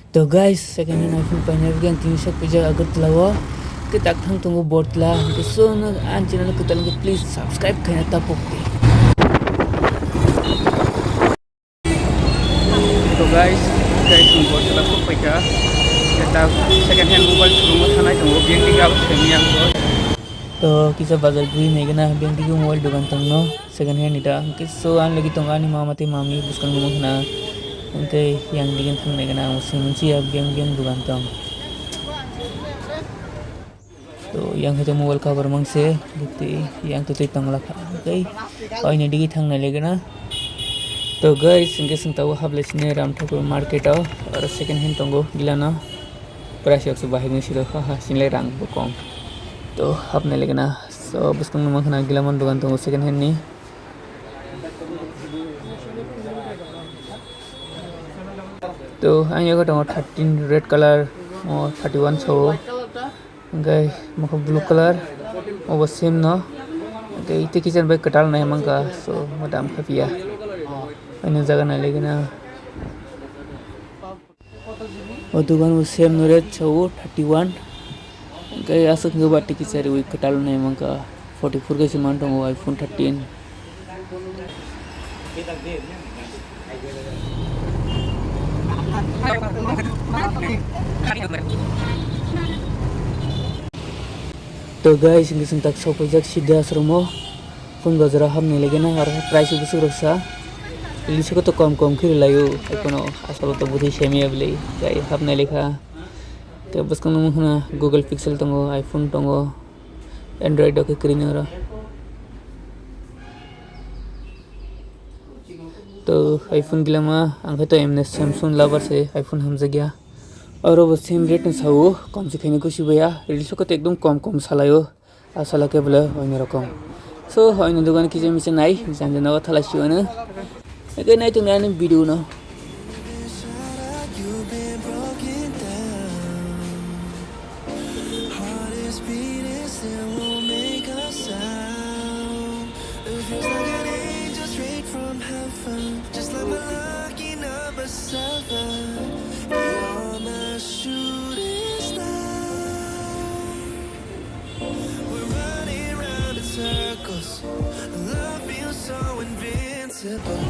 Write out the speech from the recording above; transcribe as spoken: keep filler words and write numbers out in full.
To guys, second hand iPhone paina bagwi ang tini sak paijak Agartala o. Kwtak thang tongo Bortla. Hwnkhe so no ang channel kwtal wngkhe please subscribe khaina tapuk di. To guys, guys, ang Bortla kok paikha. Kwtak second hand mobile showroom o thanai tongo. Biyang diga abo semi ang bo. To kisa bazar gwi naigana biyang diga mobile dogan tongno. Second hand ni da. Hwnkhe so ang lagi tongo ani mama tei mami bwskang nung khna. Hwnkhe yang digin thang naigana ang simi chi ya biyang biyang dogan tong. To yang khe mobile cover mangse, tei yang to tei tongla kha. Hwnkhe oini digi thang naigana. To guys, hwnkhe swng tabuk hablai sini Ram Thakur market o, aro second hand tongo gilano. Price yok se bahai gwi siro, ha ha, sinilai rang bo kom. To hapnai lagina. So bwskang nung mankha na gilaman dogan tongo second hand ni. To ang yago tongo thirteen red color, o thirty one so. Hwnkhe mokho blue color, obo same no. Hwnkhe ite kichen bai kwtal nai mankha, so mo dam kha piya. Ani jaga nai lagina. O dogan bo same no rate sao thirty one. Hwnkhe aswk hwnkhe ba tiki chariwi kwtal nai mankha forty four kaisa man tongo iPhone thirteen. To guys, hwnkhe chwng tak sopaijak Siddhi Ashram o. Phone bazar o hapnai lagina aro price bwswk rwksa. Lisa koto kom kom khe rwlaio, ekono asalo to bwtwi semiya bwlai. Tei hapnai lekha. Tei bwskango nukha na Google Pixel tongo, iPhone tongo, Android o khe kwrwino oro. To iPhone gilama ang khe to emne Samsung lover se, iPhone hamjakya. Oro bo same rate no sao, kom se khaini kusi baya, reels o khe to ekdom kom kom salaio. Asala khe bole oino rokom. So, oino dogan kisa misa nai, janja nogo thala si ono. Eke nai tong ani video no. We're running round in circles. Love feels so invincible.